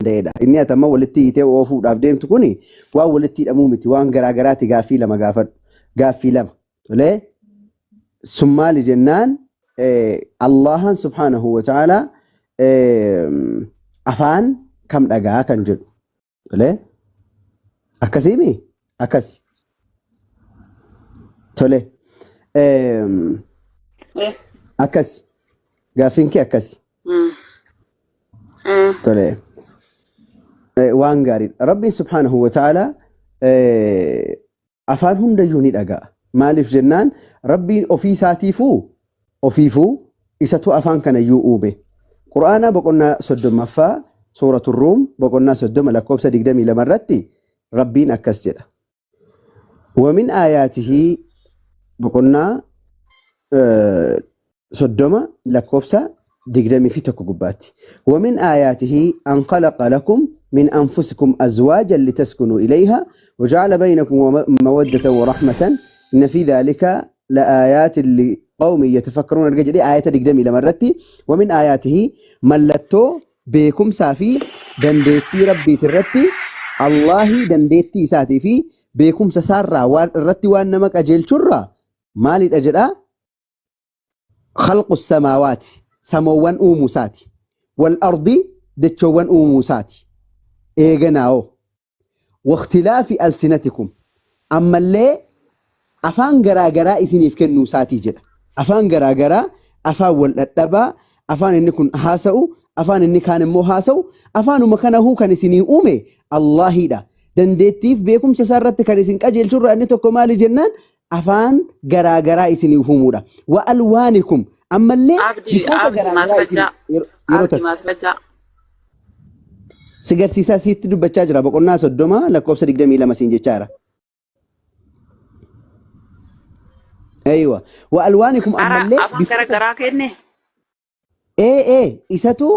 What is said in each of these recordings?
Danda'edha. Inni ati amma walitti hiitee oofuudhaaf deemtu kuni waan walitti hidhamuu miti. Waan garaa garaati gaaffii lama gaafadhu. Gaaffii lama. Tolee? Sun maali jennaan Allahan subhaanahu wa ta'ala afaan kam dhagaa kan jedhu. Tolee? Akkasiimi? Akkasi. Tole. Akkasi. Gaaffiin kee akkasi. Tole. Waan gaariidha. Rabbiin subhaanahu wa ta'ala afaan hundayyuu ni dhaga'a. Maaliif jennaan Rabbiin ofii isaatiifuu ofiifuu isatu afaan kanayyuu uume. Qur'aana boqonnaa 30ffaa suuratu Ruum boqonnaa 30 lakkoofsa 22 irratti Rabbiin akkas jedha. Wamin aayaatihii boqonnaa 30 lakkoofsa 21 gubbaatti. Wamin aayaatihii an khalaqa lakum min anfusikum azwaajan litaskunuu ilayha waja'ala baynakum mawaddatan wa rahmatan inna fi dhalika la aayaatin liqawmin yatafakkaruun erga jedhee aayata 22 irratti wamin aayaatihii mallattoo beekumsaa fi dandeettii Rabbiiti irratti Allaahii dandeettii isaatii fi beekumsa isaarraa waan irratti waan nama qajeelchurraa maalidha jedhaa? Khalqu samaawaati samoowwan uumuu isaati. Wal ardi dachoowwan uumuu isaati. Eeganaa'oo. Waqtilaafi alsinatikum ammallee afaan garaa garaa isiniif kennuu isaatii jedha. Afaan garaa garaa, afaan wal dhadhabaa, afaan inni kun haasa'u, afaan inni kaan immoo haasa'u, afaanuma kanahuu kan isinii uume Allaahiidha. Dandeettiif beekumsa isaa irratti kan isin qajeelchu irraa inni tokko maali jennaan afaan garaa garaa isiniif uumuudha. Wa alwaanikum ammallee Abdi bifoota Abdi garaa garaa isin maasrajaa yeroo yeroo Abdi takka maasrajaa si garsiisaa sitti dubbachaa jira boqonnaa 30 lakkoofsa 22 siin jechaa jira. Eeywa. Wa alwaanikum Ara ammallee afaan bifoota garagaraa kenne Ee ee isatu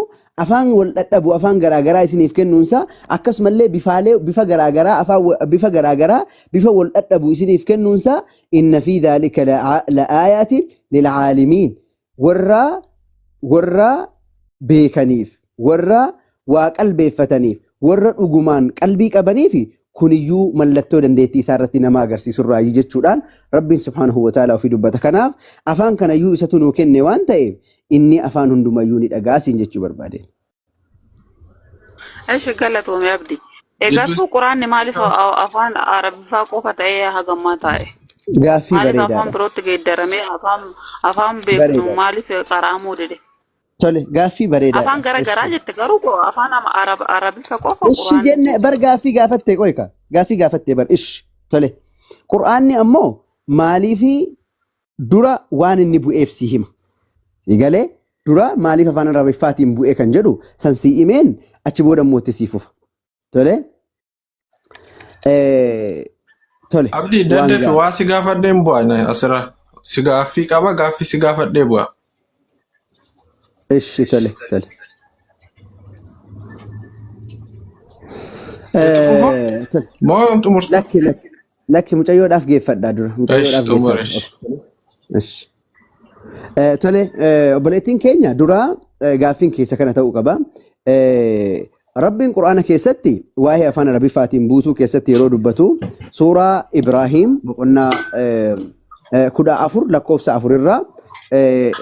afaan wal dhadhabu afaan garaa garaa isiniif kennuunsaa akkasumallee bifaalee bifa garaa garaa afaan bifa garaa garaa bifa wal dhadhabu isiniif kennuunsaa inna fi dhaalika la'aayaatin lilcaalimiin warra warra beekaniif warra waa qalbeeffataniif warra dhugumaan qalbii qabaniif kuniyyuu mallattoo dandeettii isaa irratti nama agarsiisurraayi jechuudhaan Rabbiin subhaanahu wa ta'ala ofii dubbata. Kanaaf afaan kanayyuu isatu nuu kenne waan ta'eef inni afaan hundumayyuu ni dhaga'a siin jechuu barbaade. Eshi galatoomi Abdi. Egaa Jidduu suu quraanni maaliif afaan Arabiffaa qofa ta'ee hagammaa taa'e? Gaaffii Maaliif afaan bareedaadha. birootti geeddaramee afaan afaan beeknu Bareedaadha. maaliif qara'amuu dide? Tole gaaffii bareedaadha. Afaan gara garaa Eshi. jette garuu afaan Arabiffa qofa Ishi quraanni jenne guute. bar gaaffii gaafatte qoyka. Gaaffii gaafatte bar ishi. Tole. Qur'aanni ammoo maaliifi dura waan inni bu'eef si hima. Si galee dura maaliif afaan Arabiffaatiin bu'e kan jedhu san si himeen achi booda immoo itti sii fufa. Tole. Tole. Abdii Waan daddafi gaarii. waa si gaafadheen bu'a asirra. Si gaaffii qaba gaaffii si gaafadhee bu'a. Ishi tole tole. Itti fufa Tole. moo yoom xumurta? Lakki lakki lakki mucayyoodhaaf geeffadhaa dura. Ish Mucayyoodhaaf xumur geessaa. ish. Ishi. Tole obboleettiin keenya dura gaaffiin keessa kana ta'uu qaba. Rabbiin Qur'aana keessatti waa'ee afaan Arabiffaatiin buusuu keessatti yeroo dubbatu suuraa Ibraahiim boqonnaa 14 lakkoofsa 4 irraa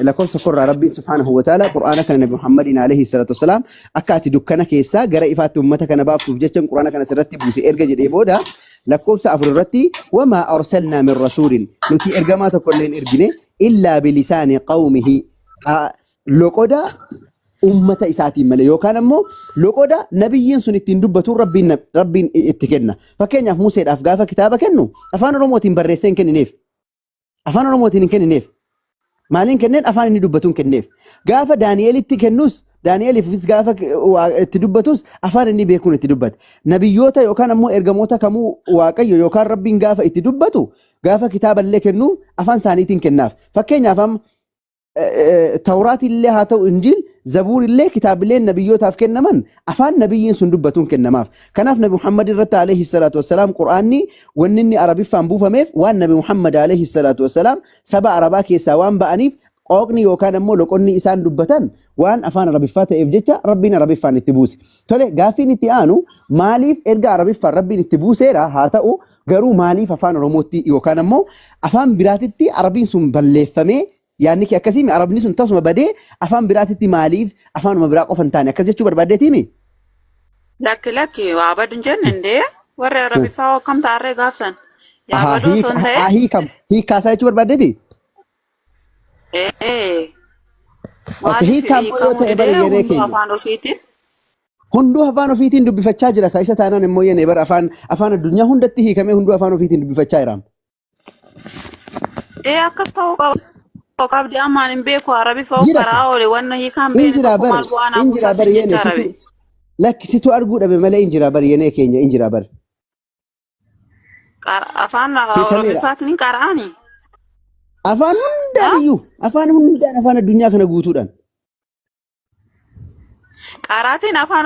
lakkoofsa 1 irraa Rabbiin subhaanahu wa ta'ala Qur'aana kana Nabi Muhammadiin alayhi salatu wassalaam akka ati dukkana keessaa gara ifaatti ummata kana baaftuuf jecha Qur'aana kana sirratti buuse erga jedhee booda lakkoofsa 4 irratti wamaa arsalnaa min rasuulin nuti ergamaa tokko illee hin ergine illaa bilisaani qawmihi loqoda ummata isaatiin malee yookaan ammoo loqoda nabiyyiin sun ittiin dubbatuun rabbiin rabbiin itti kenna. Fakkeenyaaf Museedhaaf gaafa kitaaba kennu afaan Oromootiin barreessee hin kennineef. Afaan Oromootiin hin kennineef. Maaliin kenneen afaan inni dubbatuun kenneef. Gaafa Daani'elitti kennus Daani'eliifis gaafa itti dubbatus afaan inni beekuun itti dubbate. Nabiyyoota yookaan ammoo ergamoota kamuu Waaqayyo yookaan Rabbiin gaafa itti dubbatu gaafa kitaaballee kennu afaan isaaniitiin kennaaf. Fakkeenyaaf amma Tawraatillee haa ta'u Injiil, Zabuurillee kitaabileen nabiyyootaaf kennaman afaan nabiyyiin sun dubbatuun kennamaaf. Kanaaf Nabi Muhammad irratti alayhi salaatu wassalaam Qur'aanni wanni inni Arabiffaan buufameef waan Nabi Muhammad alayhi salaatu wassalaam saba Arabaa keessaa waan ba'aniif Qooqni yookaan ammoo loqonni isaan dubbatan waan afaan Arabiffaa ta'eef jecha Rabbiin Arabiffaan itti buuse. Tole, gaaffiin itti aanu maaliif erga Arabiffaan Rabbiin itti buuseera haa ta'u garuu maaliif afaan Oromootti yookaan ammoo afaan biraatitti Arabiin sun balleeffamee, yaadni kee akkasii Arabni sun tasuma badee afaan biraatitti maaliif afaanuma biraa qofa hin taane akkas jechuu barbaaddeetiimi? Lakki, lakki, waa badu hin jenne indee warri Arabiffaa akkam taarree gaafsan. Yaa Ahaa, baduu osoo hin ta'e. Hiikam hiikkaasaa jechuu barbaaddeeti? Ee. Okay, Maaliif hiikkaa immoo yoo hiikamuu ta'e bari didee yeree hunduu keenya. afaan ofiitiin? Hunduu afaan ofiitiin dubbifachaa jira. Ka isa taanaan immoo yene bara afaan addunyaa hundatti hiikamee hunduu afaan ofiitiin dubbifachaa jira. Ee, akkas ta'uu qaba. Qabdi ammaan hin beeku Arabiffaa Jira ka. karaa oole wanna hiikaan In beekne jira tokko bar. maal bu'aa naa In jira buusaa bar sin yene jecha situ Arabi. Lakki, situ arguu dhabe malee in jira bar yenee keenya, in jira bar. Afaan Hiikameera. Oromiffaatiin hin qara'ani. Afaan hundaan iyyuu, afaan hundaan, afaan addunyaa kana guutuudhaan. Qaraatiin afaan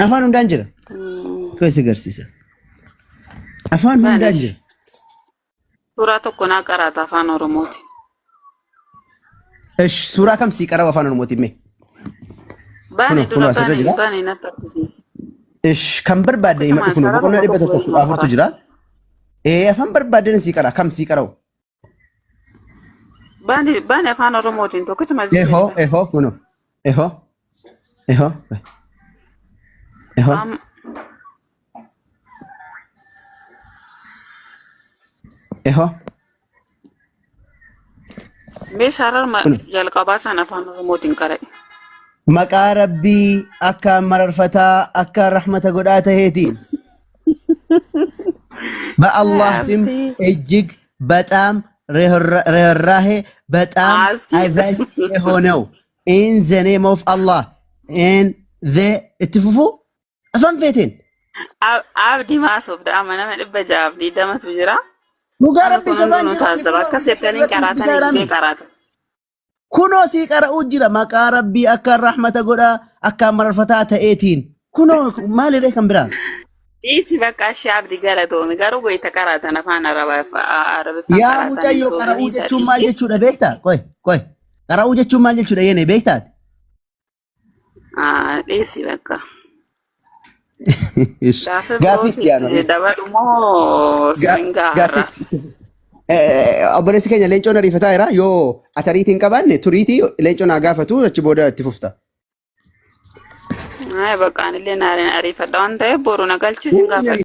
Afaan hundaan jira. Keessa agarsiisa. Afaan hundaan Banish. jira. Suuraa tokko naa qaraata afaan Oromooti. Esh, suuraa kam sii qara'u afaan Oromootiin mee? Bani Kunoo, dura kunoo asirra bani jira. bani natti argisiisi. Esh, kan barbaadde himadhu, Tokkichumaan kunoo boqonnaa sararuma dhibba tokko tokko ilma afurtu qaraata. jira. Ee, afaan barbaadden sii qara, kam sii qara'u? Bani bani afaan Oromootiin tokkichuma jedhi Ehoo, bani. ehoo, kunoo. Ehoo, ehoo, ehoo. Ehoo. Mee sararuma Kunoo. jalqabaa sana afaan Oromootiin qara'e. Maqaa Rabbii akka mararfataa akka rahmata godhaa taheetiin. በአላህ ስም Abdii. እጅግ በጣም ርኅራሄ በጣም Aski. አዛኝ የሆነው፣ in the name of Allah, in the itti fufu afaan feeteen. Abdii maasoof amma nama 620tu jira. Dhugaa Namni Rabbi kun sobaan hundinuu jiru ani taasisa. kunoo Akkas jettanii irratti qaraatanii dubbisaa gisee jiraami. qaraatan. Kunoo sii qara'uu jira, maqaa Rabbii akka rahmata godhaa akka mararfataa ta'eetiin, kunoo maalidha kan biraa? Dhiisi bakka ishee, Abdii, galatoomi. Garuu goyita qaraatan afaan Arabiffaan Yaa qaraatan hin mucayyoo, soobinii qara'uu isa jechuun maal dhiisi. jechuudha beektaa? Qoy qoy, qara'uu jechuun maal jechuudha yene beektaati? Dhiisi bakka. Gaaffii biroo Gaaffii itti aanu. sitti dabalu moo sin gaharra? Gaaffii obboleessi keenya Leencoon ariifataa jira, yoo atariitii hin qabaanne turiitii Leencoon haa gaafatu, achi booda itti fufta. Ay, bakka anillee naariin ariifadha waan ta'eef boru na galchisi hin gaafadha.